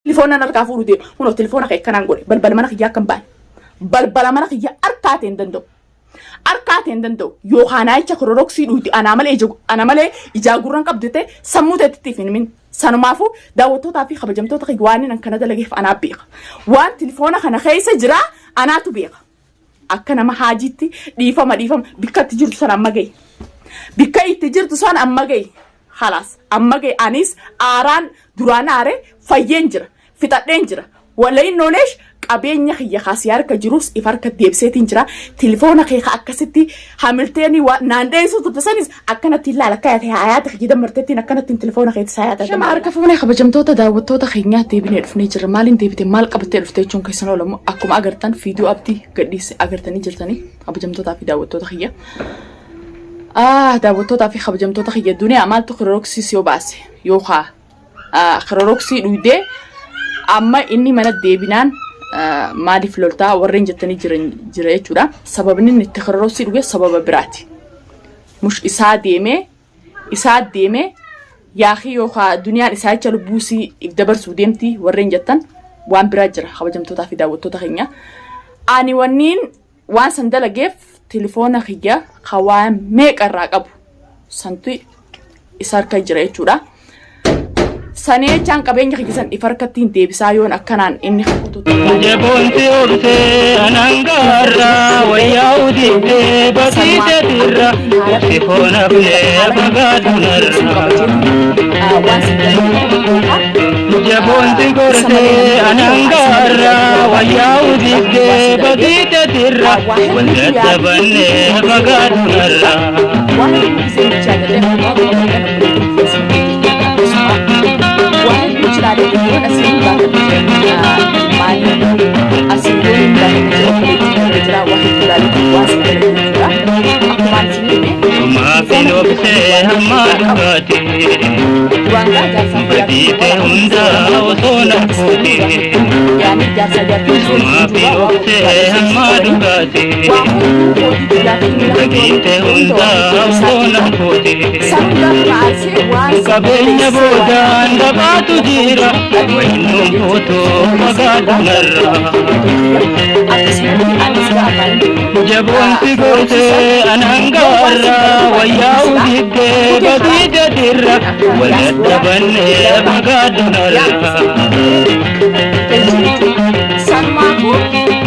Tilifoona harkaa fuudhu deema. Kunoo tilifoona kee akkanaan godhe. Balbala mana kiyyaa akka hin baane. Balbala mana kiyyaa harkaa ta'e hin danda'u. Harkaa ta'e hin danda'u. Yookaan naayicha kororoksii dhuydi anaa malee ija ana malee ijaa gurran qabdu ta'e sammuu teetitti hin himin. Sanumaafuu daawwattootaa fi kabajamtoota kiyya waan inni kana dalageef anaa beeka. Waan tilifoona kana keessa jira anaatu beeka. Akka nama haajiitti dhiifama dhiifama bikka itti jirtu sana amma gahi. Bikka itti jirtu sana amma gahi. Halaas amma gahi anis aaraan duraan aare fayyeen jira. Fixadheen jira. Walayin nooleesh qabeenya kiyya kaasii harka jirus if harka deebiseetiin jira. Tilifoona kee ka akkasitti hamilteeni naan dheessuu turte sanis akkanatti ilaala akka yaate hayaata kiyya dammartettiin akkanattiin tilifoona keetis hayaata. Shama harka fuunee kabajamtoota daawwattoota keenyaa deebinee dhufnee jirra. Maaliin deebite maal qabattee dhufte jechuun keessan oolamu akkuma agartan viidiyoo abdii gadhiise agartanii jirtanii kabajamtootaa fi daawwattoota kiyya. Ah daawwattootaa fi kabajamtoota kiyya duniyaa maaltu kiroroksii yoo baase yookaa kiroroksii dhuydee amma inni mana deebinaan maaliif loltaa warreen jettanii jiran jira jechuudha. Sababni inni itti kiroroksii dhuge sababa biraati. Mush isaa deemee isaa deemee yaakii yookaa duniyaan isaa jecha lubbuusii if dabarsuu deemti warreen jettan waan biraa jira kabajamtootaa fi daawwattoota keenya. Ani wanniin waan san dalageef tilifoona kiyya ka waan meeqa irraa qabu santu isa harka jira jechuudha. Sanii jechaan qabeenya kiyya san if harkatti hin deebisaa yoon akkanaan inni kutu Jaboonti obsee anangaarra wayyaa udittee basiite dirra obsi foon hafnee fagaadhunarra. waan san dalageef Jaboonti gortee anangaarra wayyaa udittee basiite dirra wal dadhabannee fagaadhunarra. Waan hedduu gisee bichaa galee waan hedduu jiraalee yoon asiin baafadhe maali asiin yoon hin baafadhe jira obboleettiin jira jira waan hedduu ilaalee waan sin dalagee jechuudha. Akkumaan isin hime Maafin obsee hamma dhugaati. duraan gaa jaarsaa fi jaartii Badiite hundaa osoo na fuute. yaani jaarsaa jaartii osoo hin Maafin jiru waan obsee hamma dhugaati. waa hunduu hojii guyyaa fi miila Badiite hundaa osoo na fuute. Qabeenya boodaan gabaatu jira. Wayinnuun fuutuu fagaadhunarra. Jaboonti gortee anangaarra wayyaa udittee badiite dirra wal dadhabannee fagaadhunarra. Sanumaafuu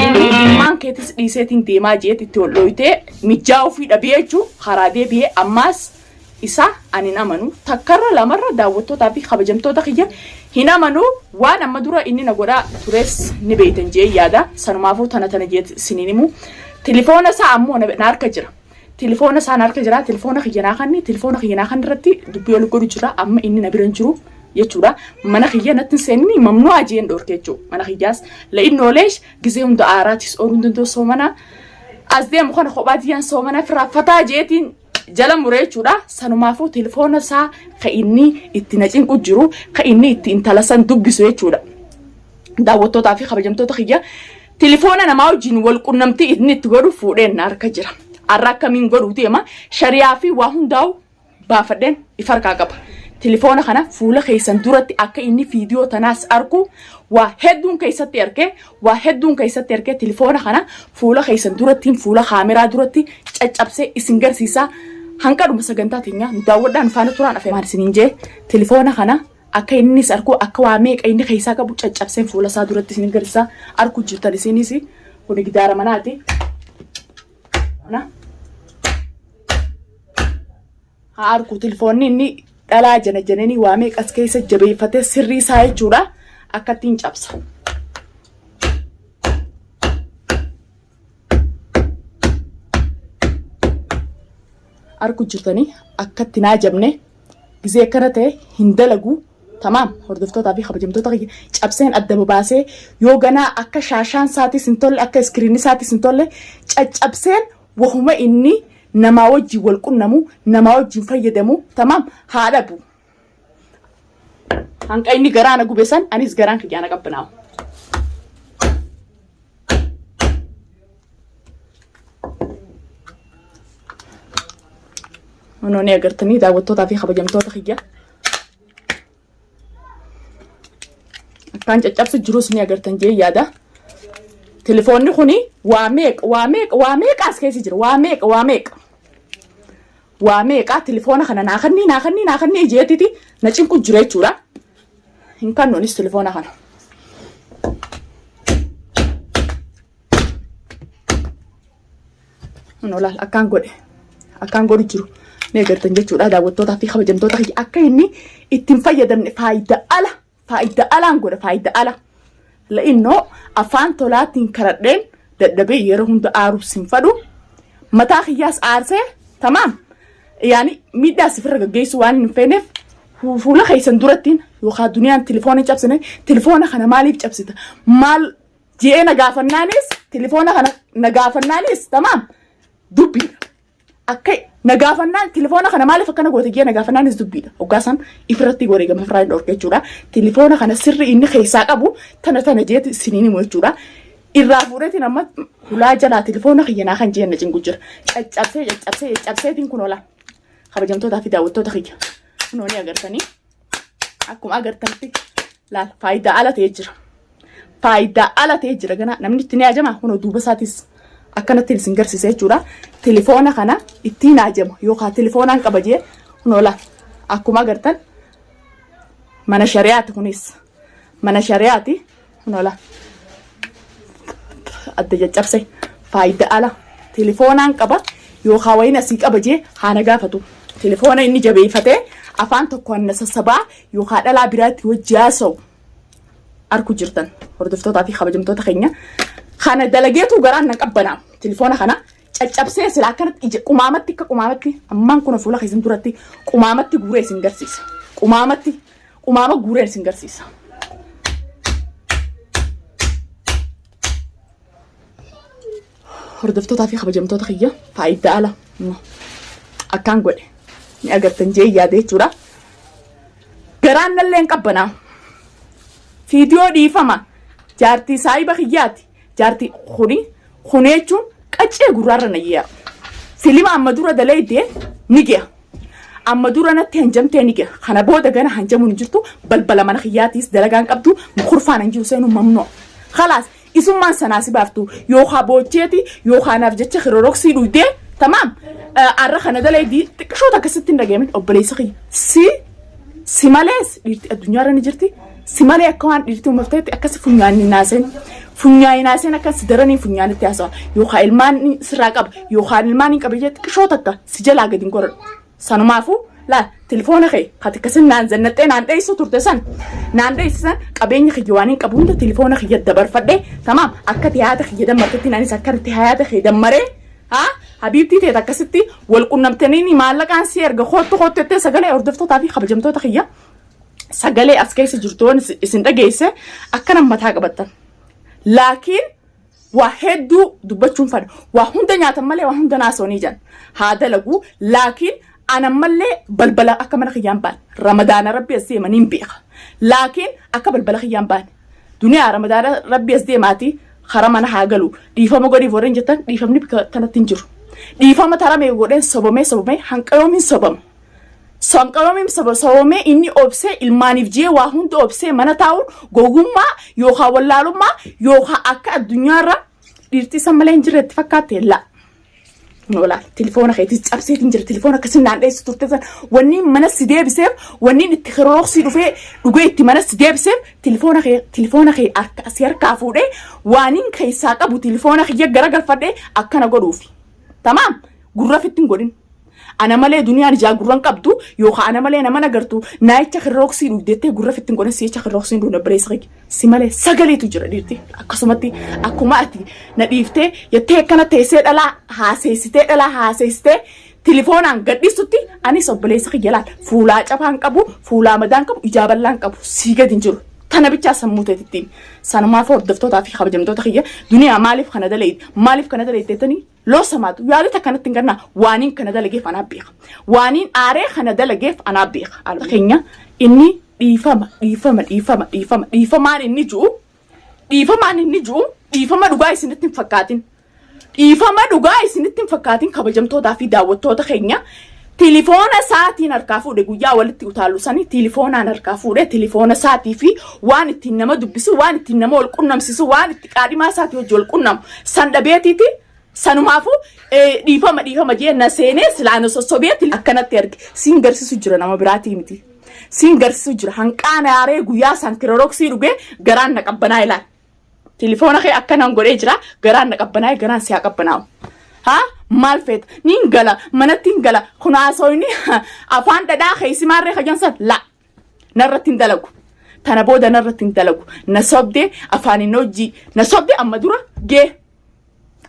inni ilmaan keetis dhiiseetiin deemaa jeet itti ol dhooytee mijjaa ofii dhabee jechuu karaa deebi'ee ammaas isa ani hin amanu takkarra lamarra daawwattootaa fi kabajamtoota kiyya hin amanu waan amma dura inni na godhaa tures ni beeytan jee yaada sanumaafuu tana tana jeet isiniin himu tilifoona isaa ammoo na harka jira tilifoona isaa na harka jira tilifoona kiyya naa kanni tilifoona kiyya naa kan irratti dubbii ol godhu jira amma inni na bira hin jiru jechuudha mana kiyya natti hin seenni mamnu'aa jeen dhoorke jechuudha mana kiyyaas la'innooleesh gizee hunda aaraatis ooluu hin danda'u soomana as deemu kana kophaa tiyyaan soomana firraa fataa jeetiin jala muree jechuudha. Sanumaafuu telefoona isaa ka inni itti na cinqu jiru ka inni itti intala san dubbisu jechuudha. Daawwattootaa fi kabajamtoota kiyya telefoona namaa wajjin wal qunnamtii inni itti godhu fuudheen na harka jira. Har'a akkamiin godhuu deema shari'aa fi waa hundaa'u baafadheen if harkaa qaba. Telefoona kana fuula keessan duratti akka inni viidiyoo tanaas arku waa hedduun keessatti argee Waa hedduun keessatti ergee tilifoona kana fuula keessan durattiin fuula kaameraa duratti caccabsee isin garsiisa. Hanqadhuma sagantaa teenyaa nu daawwadhaa nu faana turaan afeemaan isiniin jee tilifoona kana akka innis arku akka waa meeqa inni keessaa qabu caccabseen fuula isaa duratti isin garsiisa arku jirtan isinis kuni gidaara manaati. Na. Haa arku tilifoonni inni dhalaa jana jananii waa meeqas keessa jabeeffatee sirrii isaa jechuudha akkattiin cabsa. Arku jirtanii akkatti naa jabne gizee akkana ta'e hin dalagu tamaam hordoftootaa fi kabajamtoota kiyya cabseen adda babaasee yoo ganaa akka shaashaan isaatis hin tolle akka iskiriinni isaatis hin tolle caccabseen wahuma inni namaa wajjin wal qunnamu namaa wajjin fayyadamu tamaam haa dhabu. Hanqa inni garaa na gube san anis garaan kiyyaa na qabbanaa'u. Kunoo ni agartanii daawwattootaa fi kabajamtoota kiyya. Akkaan caccabsu jirus ni agartan jee yaada. Telefoonni kuni waa meeqa waa meeqa waa meeqa as keessa jira waa meeqa waa meeqa. Waa meeqa telefoona kana naa kannii naa kannii naa kannii jeetiti na cinqu jira jechuudha. Hin kannuunis telefoona kana. Kunoo laal akkaan godhe akkaan godhu jiru ni agartan jechuudha daawwattootaa fi kabajamtoota kiyya akka inni ittiin fayyadamne faayidaa ala faayidaa alaan godha faayidaa ala. La'innoo afaan tolaatiin karadheen dadhabee yeroo hunda aaruuf sin fadhu mataa kiyyaas aarsee tamaam yaani miidhaa sifirra gaggeessuu waan hin feeneef fuula keessan durattiin yookaan duniyaan telefoona cabsine telefoona kana maaliif cabsita maal je'ee na gaafannaanis telefoona kana na gaafannaanis tamaam dubbiidha. Akka na gaafannaan telefoona kana maaliif akkana goote je'ee na gaafannaanis dubbiidha. Hoggaa san ifirratti wareegama ifirraa hin dhorke jechuudha. Telefoona kana sirri inni keessaa qabu tana tana jeeti isiniin himu jechuudha. Irraa fuudheetiin amma hulaa jalaa telefoona kiyya naa kan jeen na cinqu jira. Caccabsee caccabsee caccabseetiin kun oola. Kabajamtootaa fi daawwattoota kiyya. Kunoo ni agartanii. Akkuma agartanitti laal faayidaa ala ta'ee jira. Faayidaa ala ta'ee jira ganaa namni itti ni ajama kunoo duuba isaatis akkanatti isin garsiisa jechuudha. Telefoona kana ittiin ajama yookaan telefoonaan qaba jee kunoo laal akkuma agartan mana shari'aati kunis mana shari'aati kunoo laal adda caccabse faayidaa ala telefoonaan qaba yookaan wayiin asii qaba jee haa na gaafatu. Telefoona inni jabeeffatee afaan tokkoon na sassabaa yookaan dhalaa biraatti wajji haasa'u arku jirtan hordoftootaa fi kabajamtoota keenya. Kana dalageetu garaan na qabbanaa. Telefoona kana caccabsee sila akkanatti ija qumaamatti akka qumaamatti ammaan kun fuula keessan duratti qumaamatti guuree isin garsiisa. Qumaamatti qumaama guuree isin garsiisa. Hordoftootaa fi kabajamtoota kiyya faayidaa ala akkaan godhe ni agartan jee yaade jechuudha. Garaan nallee hin qabbanaa. Fiidiyoo dhiifama jaartii saayiba kiyyaati. Jaartii kuni kuni jechuun qaccee gurraarra na yaa'a. Filima amma dura dalaydee ni ge'a. Amma dura natti hanjamtee ni ge'a. Kana booda gana hanjamuun hin jirtu balbala mana kiyyaatiis dalagaan qabdu kurfaan hin jiru seenuu mamnoo. Khalaas isummaan sanaa si baaftu yookaa boocheeti yookaa naaf jecha kiroroksii dhuydee tamaam arra kana dalaydii xiqqishoota akkasitti hin dhagayamin obboleessa kiyya si si malees dhiirti addunyaarra ni jirti si malee akka waan dhiirti uumamteetti akkasi funyaanni naaseen funyaani naaseen akkas si daranii funyaanitti haasawa yookaan ilmaan sirraa qaba yookaan ilmaan hin qabe jee xiqqishoo takka si jalaa gadi hin godhadhu sanumaafuu laal telefoona kee kati akkasin naan zannaxxee naan dheessu turte san naan dheessu san qabeenya kiyya waan hin qabu hunda telefoona kiyya dabarfadhe tamaam akka tiyaata kiyya dammartetti anis akka tiyaata kee dammaree haa habiibtii teet akkasitti wal qunnamtanii maallaqaan si erga koottu koottu jettee sagalee hordoftootaa fi kabajamtoota kiyya sagalee as keessa jirtu waan isin dhageesse akkana mataa qabattan. Laakiin waa hedduu dubbachuun fadha. Waa hunda nyaatan malee waa hunda naasoo ni jedhan. Haa dalagu laakiin anammallee balbala akka mana kiyyaan baane. Ramadaana rabbi as deema niin beeka. Laakiin akka balbala kiyyaan baane. Duniyaa ramadaana rabbi as deemaati kara mana haa galu. Dhiifama godhiif warreen jettan dhiifamni bika tanatti hin jiru. Dhiifama taramee godheen sobamee sobamee hanqa yoomiin sobama. Hanqa yoomiin sobamee inni obsee ilmaaniif jee waa hunda obsee mana taa'uun gogummaa yookaan wallaalummaa yookaan akka addunyaarra dhiirti isa malee hin jirretti fakkaatte la. Walaal telefoona keetis cabseetiin jira telefoona akkasiin naan dheessu turte san wanni mana si deebiseef wanni itti kirooksii dhufee dhugee itti mana si deebiseef telefoona kee harka si harkaa fuudhee waanin keessaa qabu telefoona kiyya garagalfadhee akkana godhuufi. Tamaam gurra fitti hin godhin. Ana malee duniyaan ijaa gurran qabdu yookaan ana malee nama nagartu naayicha kirooksii dhugdeettee gurra fitti hin godhin si'icha kirooksii dhugde obboleessa kiyya. Si malee sagaleetu jira dhiirti akkasumatti akkuma ati na dhiiftee jettee akkana teessee dhalaa haaseessitee dhalaa haaseessitee tilifoonaan gadhiistutti anis obboleessa kiyya laal fuulaa cabaan qabu fuulaa madaan qabu ijaa bal'aan qabu sii gadi hin jiru. Tana bichaa sammuu teetittiin sanumaaf hordoftootaa fi kabajamtoota kiyya duniyaa maaliif kana dalayte maaliif kana dalayte jettanii loo samaatu yaadota akkanatti hin gannaa waaniin kana dalageef anaa beeka waaniin aaree kana dalageef anaa beeka. Keenya inni dhiifama dhiifama dhiifama dhiifama dhiifamaan inni ji'u dhiifamaan inni ji'u dhiifama dhugaa isinitti hin fakkaatin. Dhiifama dhugaa isinitti hin fakkaatin kabajamtootaa fi daawwattoota keenya Tilifoona isaatiin harkaa fuudhe guyyaa walitti utaallu sani tilifoonaan harkaa fuudhe tilifoona isaatii fi waan ittiin nama dubbisu waan ittiin nama wal qunnamsiisu waan itti qaadhimaa isaatii hojii wal qunnamu san dhabeetiiti sanumaafuu dhiifama dhiifama jee na seenee silaa na sossobeeti akkanatti arge siin garsiisu jira nama biraatii miti siin garsiisu jira hanqaana yaaree guyyaa san kiroroksii dhugee garaan na qabbanaa ilaal. Tilifoona kee akkanaan godhee jira. Garaan na qabbanaa'e garaan si haa qabbanaa'u. Haa maal feeta? Niin gala manatti hin gala. Kun haasawni afaan dhadhaa keessi maarree kajan san la. Narratti hin dalagu. Tana booda narratti hin dalagu. Na sobdee afaan hin hojii. Na sobdee amma dura gee.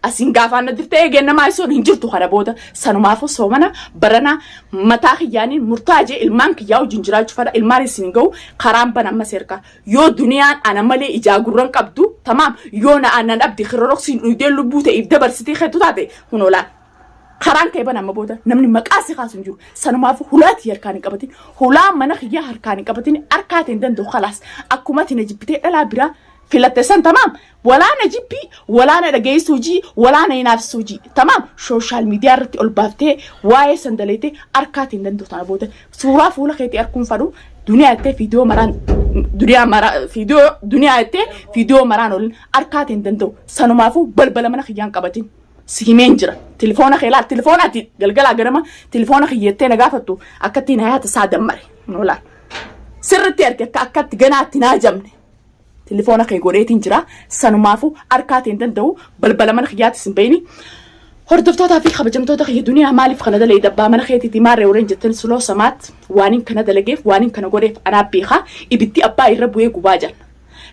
Asiin gaafaan na dirtee eegeen namaa isuun hin jirtu kana booda sanumaafuu soomana baranaa mataa kiyyaaniin murtaa jee ilmaan kiyyaa wajjin jiraachuu fadha ilmaan isin hin ga'u karaan bana amma seerkaa yoo duniyaan ana malee ijaa gurran qabdu tamaam yoo na aannan dhabdi kiroroksiin dhuydee lubbuu ta'eef dabarsitee keetu taate hunoolaan karaan kee bana amma booda namni maqaa si kaasu hin jiru sanumaafuu hulaatii harkaan hin qabatin hulaa mana kiyyaa harkaan hin qabatin harkaatiin hin danda'u kalaas akkuma ati na jibbitee dhalaa biraa filatte san tamaam walaa na jibbii walaa na dhageessuu jii walaa na hinaafsisuu jii tamaam sooshaal miidiyaa irratti ol baaftee waa'ee san daleetee harkaatiin danda'u tana booda suuraa fuula keetii arkuun fadhu duniyaa jettee fiidiyoo maraan duniyaa maraa fiidiyoo duniyaa jettee fiidiyoo maraan olin harkaatiin danda'u sanumaafuu balbala mana kiyyaan qabatin si himeen jira tilifoona kee laal tilifoona ati galgalaa ganama tilifoona kiyyettee na gaafattu akkatti na yaata isaa dammare laal sirritti arge akka akkatti ganaatti naa jamne Tilifoona kee godheetiin jira. Sanumaafuu harkaatii hin danda'u. Balbala mana kiyyaatis hin bayini. Hordoftootaa fi kabajamtoota kiyya duniyaa maaliif kana dalagde abbaa mana keetiiti maarree warreen jettan suloo samaat waanin kana dalageef waanin kana godheef anaa beekaa ibiddi abbaa irra bu'ee gubaa jenna.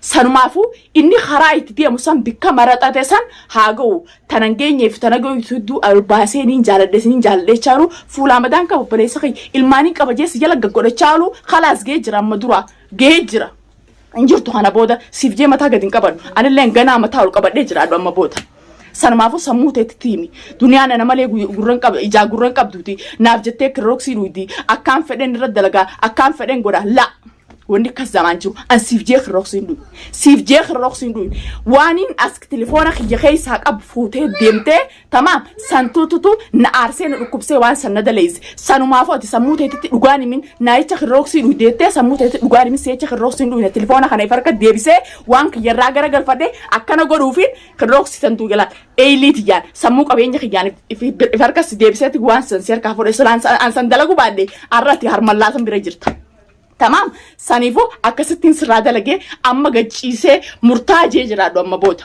Sanumaafuu inni karaa itti deemu san bikka maraxate san haa ga'u tanan geenyee fi tana ga'u hedduu ol baasee niin jaaladhe isiniin jaaladhe jechaa fuulaa madaan qaba obboleessa kiyya ilmaaniin qaba jeessa jala gaggodhachaa oolu kalaas ga'ee jira amma duraa ga'ee jira. Hin jirtu kana booda siif jee mataa gadi hin qabadhu. Anillee ganaa mataa ol qabadhee jiraadhu amma booda. Sanumaafuu sammuu teetitti himi. Duniyaan ana malee gurran qab ijaa gurran qabduuti. Naaf jettee kirrooksii dhuydi. Akkaan fedhen irra dalagaa akkaan fedhen godha. La. Wanni akkas zamaan jiru. An siif jee kirrooksii hin dhuyin. Siif jee kirrooksii hin dhuyin. Waaniin as telefoona kiyya keessaa qabu fuutee deemtee Tamaam santuututu na aarsee na dhukkubsee waan san na daleeyse. Sanumaafuu ati sammuu teetitti dhugaan himin naayicha kirrooksii dhuydeettee sammuu teetitti dhugaan himin seecha kirrooksii hin dhuyne tilifoona kana if harka deebisee waan kiyyarraa gara galfadhe akkana godhuufiin kirrooksii santuu jala eeylii tiyyaan sammuu qabeenya kiyyaan if if harka si deebiseeti waan san si harkaa fudhe silaan an san dalagu baadhe arra ati harmallaatan bira jirta. Tamaam saniifuu akkasittiin sirraa dalagee amma gad ciisee murtaa jee jiraadhu amma booda.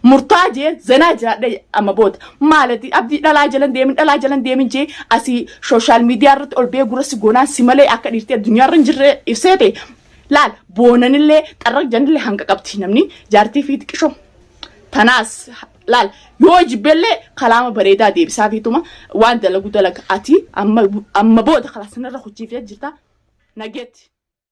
Murtaa jee zanaa jiraadhe amma booda. Maalati abdii dhalaa jalan deemin dhalaa jalan deemin jee asii sooshaal miidiyaa irratti ol bee gurra si goonaan si malee akka dhiirtii addunyaa irra hin jirre ibseete. Laal boonanillee xarraq janillee hanqa qabdi namni jaartii fi xiqishoo. Tanaas laal yoo jibbellee kalaama bareedaa deebisaa fiituma waan dalagu dalaga ati amma amma booda kalaas sanarra kuchiifee jirta. Nageetti.